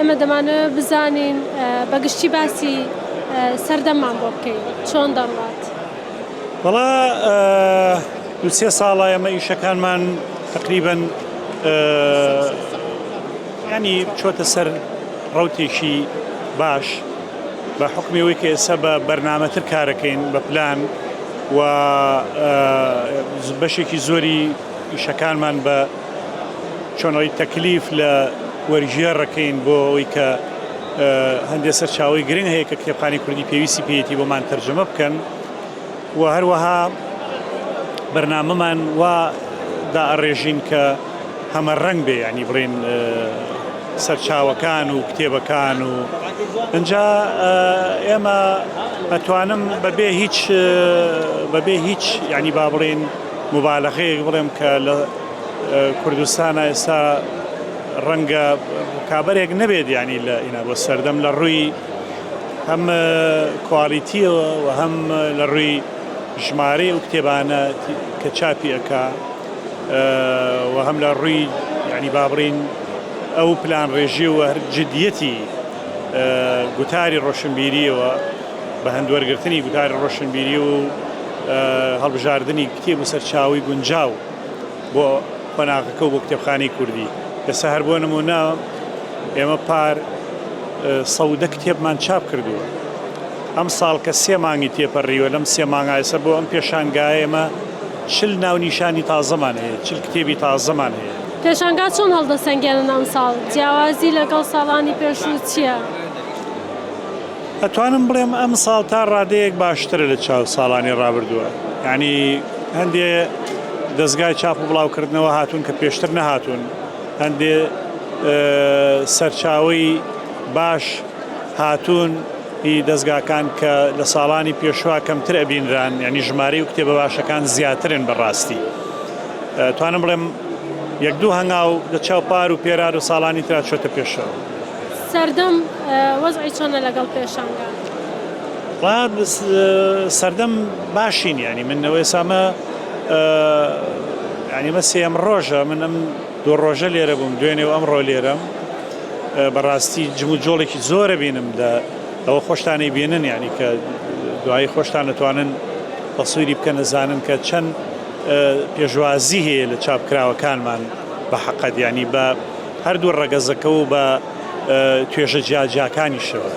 ئێمە دەمانەوێت بزانین بە گشتی باسی سەردەممان بۆ بکەی چۆن دەڕوات؟ وەڵا دوو سێ ساڵە ئێمە ئیشەکانمان تەقریبەن ینی چۆتە سەر ڕوتێکی باش بە حکمی ئەوەی کە ئێستا بە بەرنامەتر کارەکەین بە پلان و بەشێکی زۆری ئیشەکانمان بە چۆنەوەی تەکلیف لە وەرگێڕەکەین بۆ ئەوەی کە هەندێک سەرچاوەی گرنگ هەیە کە کتێبخانەی کوردی پێویستی پێیەتی بۆمان تەرجەمە بکەن و هەروەها بەرنامەمان وا دائەڕێژین کە هەمە ڕەنگ بێ ینی بڵێن سەرچاوەکان و کتێبەکان و ئەجا ئێمە ئەتوانم بەبێ هیچ بەبێ هیچ ینی با بڵێن مبالغەیەک بڵێم کە لە کوردستانە ئێستا ڕەنگە ڕکابەرێک نەبێت ینی لە ئینا بۆ سەردەم لە ڕووی هەم کوالیتیەوە و هەم لە ڕووی ژمارەی ئەو کتێبانە کە چاپی ئەکا و هەم لە ڕووی ینی با بڵین ئەو پلان ڕێژی و هەر جدیەتی گوتاری ڕۆشنبیریەوە بە هەندوەرگرتنی گوتاری ڕۆشنبیری و هەڵبژاردنی کتێب و سەرچاوی گونجاو بۆ قۆناغەکە و بۆ کتێبخانەی کوردی. ئێستا هەر بۆ نموونە ئێمە پار 110 کتێبمان چاپ کردووە. ئەم ساڵ کە سێ مانگی تێپەڕیوە لەم سێ مانگا ئێستا بۆ ئەم پێشانگایە ئێمە 40 ناونیشانی تازەمان هەیە، 40 کتێبی تازەمان هەیە. پێشانگا چۆن هەڵدەسەنگێنن ئەمساڵ؟ جیاوازی لەگەڵ ساڵانی پێشوو چییە؟ ئەتوانم بڵێم ئەمساڵ تا ڕادەیەک باشترە لە چاو ساڵانی ڕابردووە یانی هەندێ دەزگای چاپ و بڵاوکردنەوە هاتوون کە پێشتر نەهاتوون هەندێ سەرچاوەی باش هاتوون هی دەزگاکان کە لە ساڵانی پێشوا کەمتر ئەبینران یعنی ژمارەی و کتێبە باشەکان زیاترن بەڕاستی توانم بڵێم یەک دوو هەنگاو لە چاو پار و پێرار و ساڵانی ترا چۆتە پێشەوە. سەردەم وەزعی چۆنە لەگەڵ پێشانگا؟ وەڵا سەردەم باشین یانی من ئەوە ئێستا یانی مە سێیەم ڕۆژە من ئەم دوو ڕۆژە لێرە بووم دوێنێ و ئەمڕۆ لێرەم بەڕاستی جم و جۆڵێکی زۆرە بینم لە ئەوە خۆشتانی بینن یانی کە دوایی خۆشتان دەتوانن تەسویری بکەن ئەزانن کە چەند پێشوازی هەیە لە چاپکراوەکانمان بە حەقەت یانی بە هەردوو ڕەگەزەکە و بە توێژە جیاجیاکانیشەوە.